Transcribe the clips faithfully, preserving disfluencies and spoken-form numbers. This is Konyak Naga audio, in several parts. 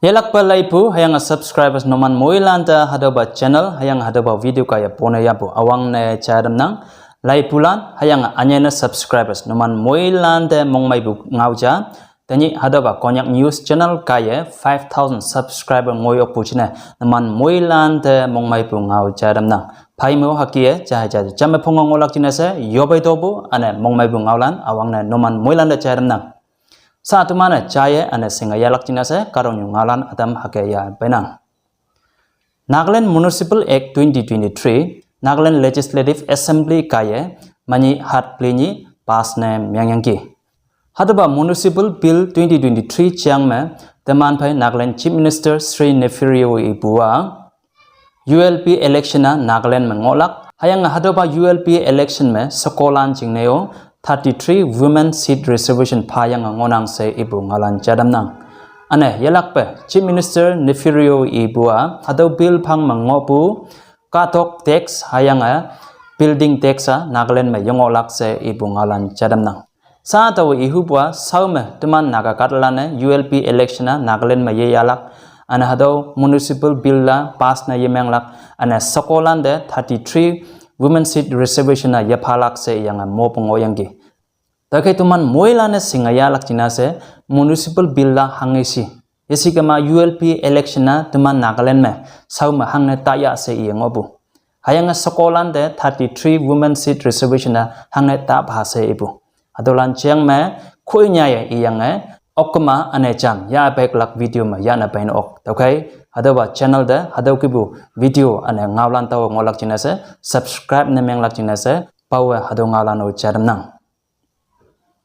Yelakpa laipu, hüyange subscribers numan moilante hatüopa channel, hüyange hatüopa video kaiye pone yahpu üwangne jademnang. Laipulan, hüyange anyene subscribers numan moilante mongmeipu ngao ja. Tenyih hatüopa Konyak News Channel kaiye five thousand subscriber ngoiyokpu jingne, numan moilante mongmeipu ngao jademnang. Phei me-o hüke-e, ja hei ja, jamme phongo ngohlak jingne she, yopei topu, üne mongmeipu ngaolan, üwangne numan moilante jademnang. Sa teman-e jaiye üne shinge yahlak jingne she, kahtoknyu ngaolan ütam hüke yah peinang. Nagaland Municipal Act twenty twenty-three, Nagaland Legislative Assembly kaiye, menyih hatpeli nyih pass ne mengyangki. Hatüopa Municipal Bill twenty twenty-three jang me, teman phei Nagaland Chief Minister Shri Neiphiu Rio ipu-a, U L B election-a Nagaland me ngohlak, hüyange hatüopa U L B election me shekolan jingne-o thirty-three women seat reservation phayange ngohnang she ipu ngaolan jademnang. Üne yelakpe Chief Minister Neiphiu Rio ipu-a, hatüo bill phang me ngohpu, kahtok tax hüyange building tax-a Nagaland me yengohlak she ipu ngaolan jademnang. Sa taowe ihupu-a, shao me teman Naga kahtalan-e U L B election-a Nagaland me yeyahlak, üne hatüo Municipal Bill-a pass ne yemenglak, üne shekolan te thirty-three women seat reservation-a yephalak she iyange mopu ngohyangki. Tüokhei teman moilan-e shinge yahlak jingne she, Municipal Bill-a hanghe shi, yesikema U L B election-a teman Nagaland me, shao me hangne tayah she iye ngohpu. Hüyange shekolan te thirty-three women seat reservation-a hangne tapha she ipu. Hatüolan jang me, khoinyaye iyange, okkema üne jam yahpeklak video me yahne peine ok. Tüokhei, hatüopa channel te, hatüo kihpu video üne ngaolan taowe ngohlak jingne she, subscribe ne menglak jingne she, paowe hatüo ngaolan-o jademnang.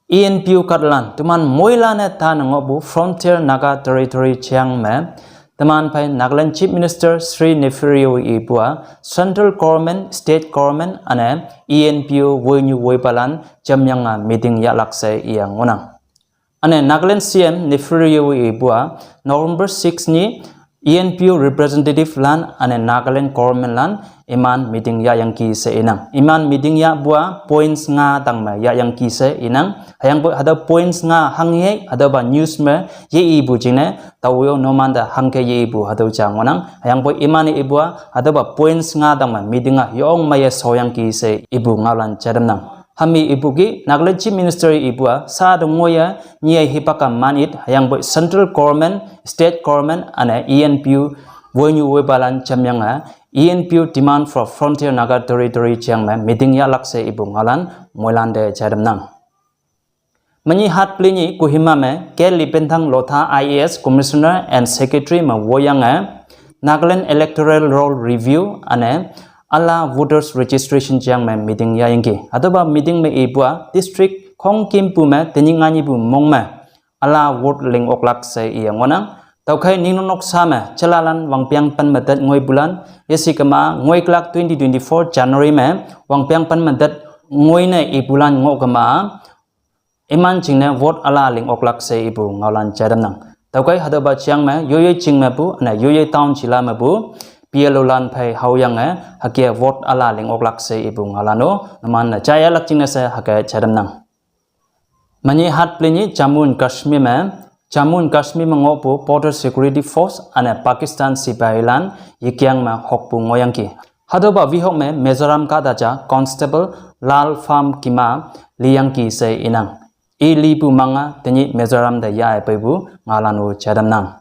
E N P O kahtalan, teman moilan-e tane ngohpu Frontier Naga Territory jang me, teman phei Nagaland Chief Minister Shri Neiphiu Rio ipu-a, Central Government, State Government, üne E N P O woinyu woipalan jamyange meeting yahlak she iye ngohnang. Üne Nagaland C M Neiphiu Rio ipu-a, November six nyih, E N P O representative lan üne Nagaland government lan iman meeting yahyangki she inang. Iman meeting yahpu-a points nga tangme yahyangki she inang. Hüyangpoi hatüo points nga hanghe hatüopa news me ye ipu jingne, taowe-o numante hangke ye ipu hatüo ja ngohnang. Hüyangpoi iman-e ipu-a hatüopa points nga tangme meeting-a yong meiye shoyangki she ipu ngaolan jademnang. Hami ipu ki, Nagaland Chief Minister ipu-a, sa te ngoiye, nyiye hipak-a man it, hüyangpoi Central Government, State Government, üne E N P O, woinyu woipalan jamyange, E N P O demand for Frontier Naga Territory jang me meeting yahlak she ipu ngaolan, moilante jademnang. Menyih hatpeli nyih Kohima me, K Lipentang Lotha I A S Commissioner and Secretary me woiyange, Nagaland Electoral Roll Review üne üla voters registration jang me meeting yahyangki. Hatüopa meeting me ipu-a district khongkümpu me tenyih nganyihpu mong me üla vote ling oklak she iye ngohnang. Tüokhei ningnok noksa me jalalan wangpeng pen me tet ngoipulan, yesikema ngoikülak twenty twenty-four January me wangpeng pen me tet ngoine ipulan ngohkema, iman jingne vote üla ling oklak she ipu ngaolan jademnang. Tüokhei hatüopa jang me, yoiyoi jing mepu, üne yoiyoi town jila mepu, P L O lan phei haoyange, hüke vote üla ling oklak she ipu ngaolan-o, numan-e jaiyahlak jingne she hüke jademnang. Menyih hatpeli nyih Jammu and Kashmir me, Jammu and Kashmir me ngohpu Border Security Force üne Pakistan sipahilan yekeng me hokpu ngohyangki. Hatüopa wehok me Mizoram kahta ja Constable Lalphamkima liyangki she inang. I lipu manga tenyih Mizoram te yah-e peipu ngaolan-o jademnang.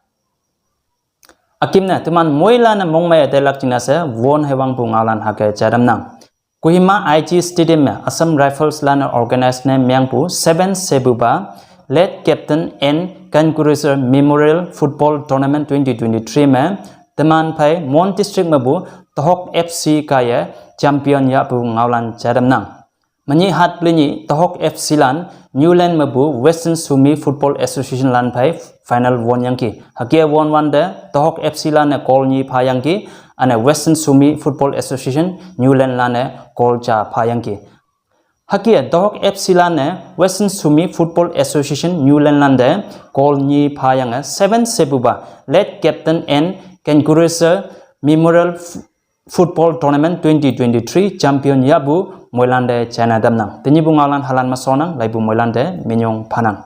Ükimne teman moilan-e mongmeiye tailak jingne she won heiwangpu ngaolan hüke jademnang. Kohima I G Stadium me Assam Rifles lan-e organize ne mengpu seven shepupa Late Captain N Kankureser Memorial Football Tournament twenty twenty-three me, teman phei Mon District mepu Tohok F C kaiye champion yahpu ngaolan jademnang. Menyih hatpeli nyih Tohok F C lan Newland mepu Western Sumi Football Association lan phei final wonyangki. Hüke wonwante Tohok F C lan-e goal nyi phayangki, üne Western Sumi Football Association Newland lan-e goal ja phayangki. Hüke Tohok F C lan-e Western Sumi Football Association Newland lante goal nyi phayange seven shepupa Late Captain N Kankureser Memorial F-, Football Tournament twenty twenty-three champion yahpu moilante china tamnang. Tenyihpu ngaolan halan me shonnang, laipu moilante minyong phanang.